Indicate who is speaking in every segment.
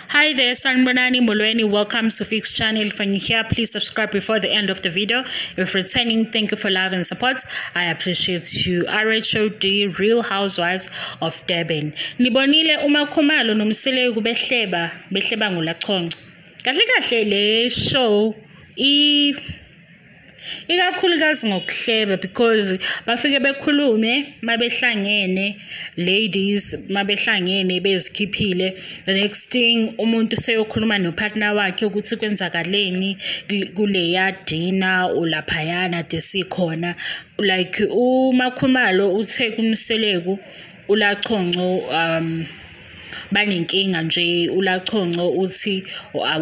Speaker 1: Hi there, Sanibonani Molweni. Welcome to Fix Channel. If you're here, please subscribe before the end of the video. If returning, thank you for love and support. I appreciate you. RHOD, Real Housewives of Durban. Nibonile uMakhumalo noMseleku behleba, behleba ngoLaConco. Kahle kahle le show ikakhulukazi ngokuhleba, because bafike bekhulume mabehlangene, ladies mabehlangene bezikhiphile, the next thing umuntu seyokhuluma nopartner wakhe ukuthi kwenzakaleni kuleya dinner ulaphayana desikhona. Like uMakhumalo uthe kuMseleku uLaConco banenkinga nje. ULaConco uthi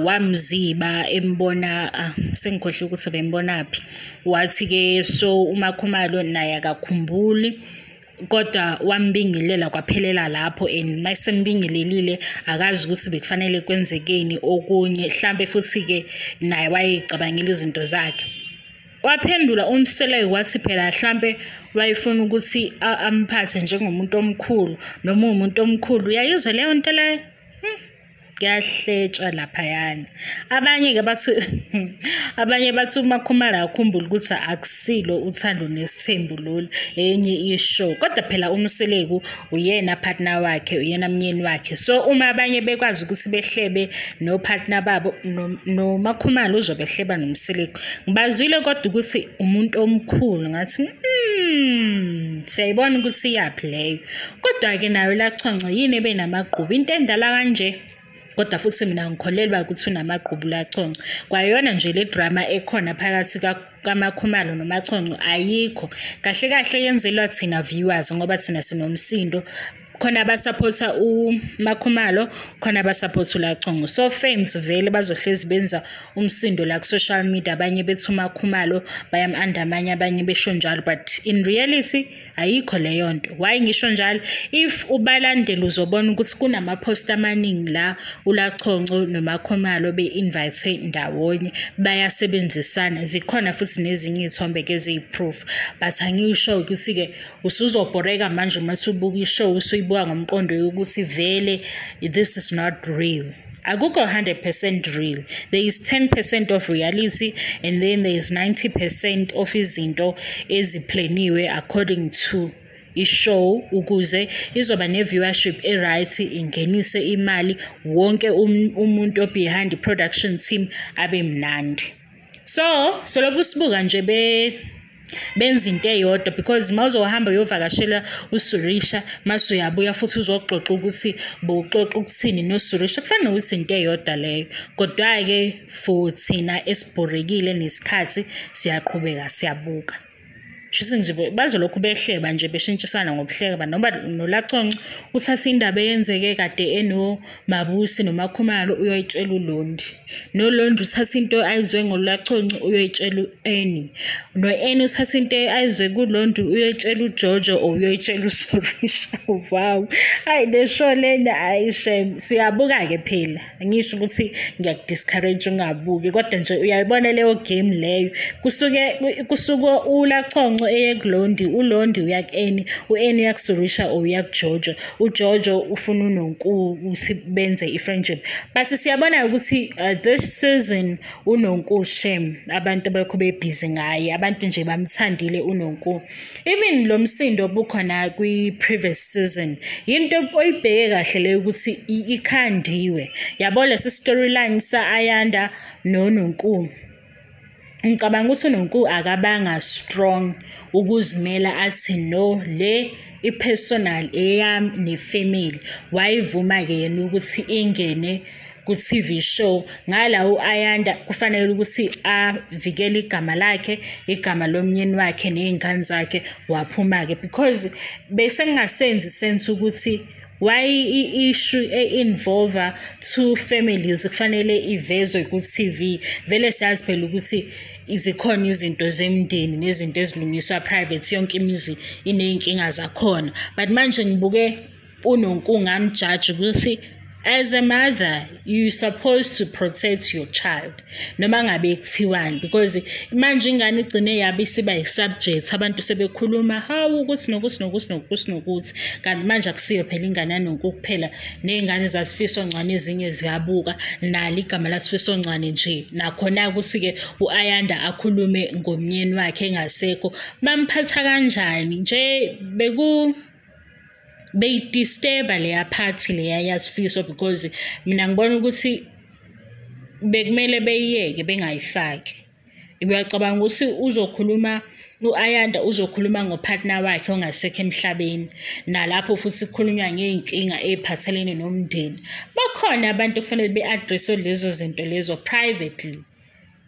Speaker 1: wamziba embona, sengikhohlwe ukuthi bembonaphi, wathi-ke so uMakhumalo naye akakhumbuli, kodwa wambingelela kwaphelela lapho. And mayesembingelelile akazi ukuthi bekufanele kwenzekeni okunye, hlampe futhi-ke naye wayeyicabangela izinto zakhe. Waphendula uMseleku wathi phela hlampe wayefuna ukuthi amphathe njengomuntu omkhulu, noma uwumuntu omkhulu. Uyayizwa leyo nto leyo? Kuyahletshwa laphayana. Abanye-ke bathi abanye bathi uMakhumalo akakhumbule ukuthi akusilo uthando nesithembu lolu, enye ishow. Kodwa phela uMseleku uyena partner wakhe, uyena myeni wakhe. So uma abanye bekwazi ukuthi behlebe no-partner babo, noMakhumalo uzobe ehleba noMseleku. Ngibazwile kodwa ukuthi umuntu omkhulu, ngathi siyayibona ukuthi iyaphi leyo. Kodwa-ke nayo LaConco yini ebenamagqubu, into endala kanje. Kodwa futhi mina ngikholelwa ukuthi unamagqubu LaConco. Kwayona nje le drama ekhona phakathi kaMakhumalo noMaConco ayikho. Kahle kahle yenzelwa thina viewers, ngoba thina sinomsindo. Khona abasupporta uMakhumalo, khona abasupporta uLaConco. So fans vele bazohlezi benza umsindo la ku-social media, abanye bethi uMakhumalo bayam-undermine, abanye besho njalo, but in reality ayikho leyo nto. Why ngisho njalo? If ubalandela uzobona ukuthi kunama-post amaningi la uLaConco noMakhumalo be-invite ndawonye, bayasebenzisana. Zikhona futhi nezinye iy'thombe-ke eziyi-proof, but angisho ukuthi-ke usuzobhoreka manje uma usubuka ishow usuyibuka ngomqondo yokuthi vele this is not real. Akukho 100% real. There is 10% of reality and then there is 90% of izinto eziplaniwe according to ishow, ukuze izoba ne-viewership e-right, ingenise imali, wonke umuntu o-behind the production team abe mnandi. So solokhu sibuka nje benza into eyodwa, because mawuzohamba uyovakashela uSurisha, mase uyabuya futhi uzoxoxa ukuthi bowuxoxa ukuthini noSurisha, kufana nokuthi into eyodwa leyo. Kodwa-ke for thina esibhorekile nesikhathi siyaqhubeka siyabuka. Shuthi nje bazolokhu behleba nje beshintshisana ngobuhleba, noma noLaConco uthatha indaba eyenzeke kade enoMabusi noMakhumalo uyoyitshela uLondi, noLondi uthatha into ayizwe ngoLaConco uyoyitshela u-Annie, no-Annie uthatha into ayizwe kuLondi uyoyitshela uJojo or uyoyitshela uSurisha. Wow, hayi le show lena, ayi shame. Siyabuka-ke phela, angisho ukuthi ngiyaku-discourage ungabuki, kodwa nje uyayibona leyo game leyo, kusuke kusuke uLaConco eye kuLondi, uLondi uya ku-Annie, u-Annie uya kuSurisha or uya kuJojo, uJojo ufuna uNonku ukuthi benze i-friendship. But siyabona ukuthi this season uNonku shame, abantu abakho bebhizi ngaye, abantu nje bamthandile uNonku. Even lo msindo obukhona kwi-previous season, yinto oyibheke kahle leyo ukuthi ikhandiwe. Yabo lesi storyline sa-Ayanda noNonku. Ngicabanga ukuthi uNonku akabanga strong ukuzimela athi no, le i-personal eyami ne-family. Wayivuma-ke yena ukuthi ingene ku-TV show. Ngala u-Ayanda kufanele ukuthi avikele igama lakhe, igama lomyeni wakhe ney'ngane zakhe, waphuma-ke, because bese kungasenzi sense ukuthi why i-issue e-involve two families kufanele ivezwe ku-TV. Vele siyazi phela ukuthi zikhona izinto zemndeni nezinto ezilungiswa private, yonke imizi iney'nkinga zakhona. But manje ngibuke uNonku ngamjaji ukuthi As a mother, you supposed to protect your child. Noma ngabe kuthiwani, because manje ingane igcine yabe isiba yi-subject, abantu sebekhuluma hawu ukuthi nokuthi nokuthi nokuthi nokuthi, kanti manje akusiyo phela ingane yaNonku kuphela, ney'ngane zaSifiso Ncwane ezinye ziyabuka, nalo igama laSifiso Ncwane nje. Nakhona ukuthi-ke u-Ayanda akhulume ngomnyeni wakhe engasekho, bamphatha kanjani nje, beyidisturba leya party leya yaSifiso, because mina ngibona ukuthi bekumele beyiyeke bengayifaki. Uyacabanga ukuthi uzokhuluma u-Ayanda uzokhuluma ngopartner wakhe ongasekho emhlabeni, nalapho futhi kukhulunywa ngey'nkinga ey'phathelene nomndeni. Bakhona abantu okufanele be-address-e lezo zinto lezo privately,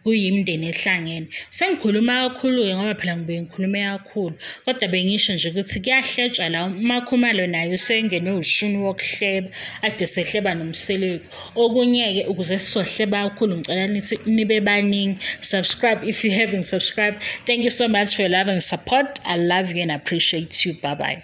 Speaker 1: kuyimindeni ehlangene. Sengikhuluma kakhulu-ke ngoba phela ngibuye ngikhulume kakhulu, kodwa bengisho nje ukuthi kuyahletshwa la. UMaKhumalo naye usengene ushuni wokuhleba, ade sehleba noMseleku. Okunye-ke ukuze sizohleba kakhulu, ngicela nithi nibe baningi. Subscribe if you haven't subscribed. Thank you so much for your love and support. I love you and appreciate you. Bye bye.